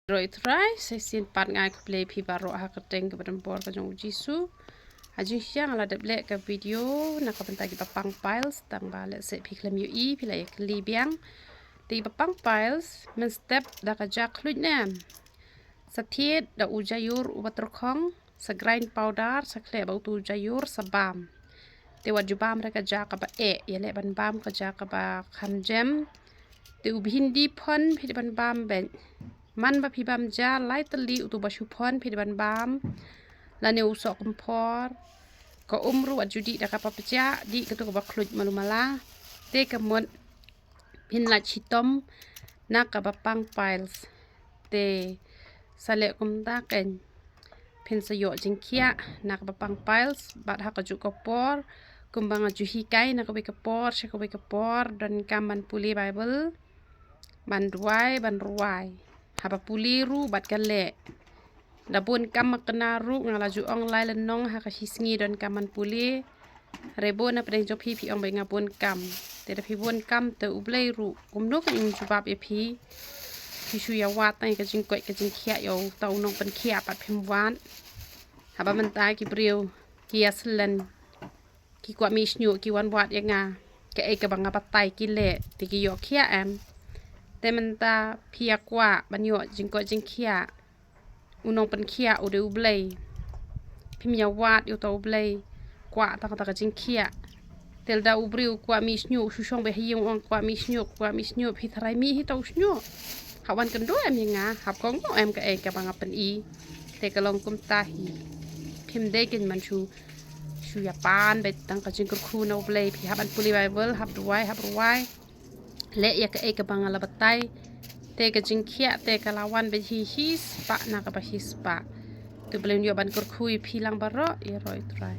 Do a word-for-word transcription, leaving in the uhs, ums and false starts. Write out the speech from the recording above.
Roh i Trai, sa shisien pat nga ai khublei phi baroh ha ka kyrteng kaba donbor ka jong u Jisu. Ha jingshisha nga la dep leh ka video na ka bynta ki ba pang piles, tang ba lehse phi khlem ïohi, phi la ïa kylli biang. Te ki ba pang piles, mynstep da ka ja khluid ne em. Sa thied da u jaiur uba tyrkhong, sa grind powder, sa khleh bad utu u jaiur, sa bam. Te wat ju bam re ka ja kaba eh, ïaleh ban bam ka ja kaba kham jem. Te u bhindi phon phi dei ban bam beit. Man ba phi bam ja lai tylli, utu ba shu phon phi dei ban bam. Lane u sohkymphor. Ka um ruh wat ju dih da kaba pjah, dih katu kaba khluid malu mala. Te ka mut phin lait shitom na ka ba pang piles. Te sa leh kumta kein, phin sa ïoh jingkhiah na ka ba pang piles, bad ha kajuh ka por, kumba nga ju hikai na kawei ka por sha kawei ka por, donkam ban pule Baibl, ban duwai, ban rwai. Haba pule ruh bad ka leh. Da bun kam ma kane ruh, nga la ju ong lai lynnong, ha ka shi sngi donkam ban pule. Hynrei bun na pdeng jong phi, phi ong ba nga bun kam. Te da phi bun kam te U Blei ruh kumno kan im jubab ïa phi. Phi shu ïa wad tang ïa ka jingkoit ka jingkhiah ïa uta u nongpynkhiah pat phim wad. Haba mynta ki briew ki ïa syllen, ki kwah mih shñiuh, ki wan wad ïa nga, kaei kaba nga batai ki leh, te ki ïoh khiah em? Te mynta phi ïa kwah ban ïoh jingkoit jingkhiah, u nongpynkhiah u dei U Blei. Phim ïa wad ïa uta U Blei, kwah tang kata ka jingkhiah. Te lada u briew u kwah mih shñiuh, u shu shong beit ha ïing u ong kwah mih shñiuh, kwah mih shñiuh, phi tharai mih hi uta u shñiuh. Hap wan kynduh em ïa nga, hap kohnguh em kaei kaba nga pyni? Te ka long kumta hi. Phim dei kein ban shu, shu ïa pan beit tang ka jingkyrkhu na U Blei, phi hap ban pule Baibl, hap duwai, hap rwai. Leh ïa kaei kaba nga la batai. Te ka jingkhiah te ka la wan beit hi shispah na kaba shispah. Te U Blei un ïoh ban kyrkhu ïa phi lang baroh, ïaroh ïa U Trai.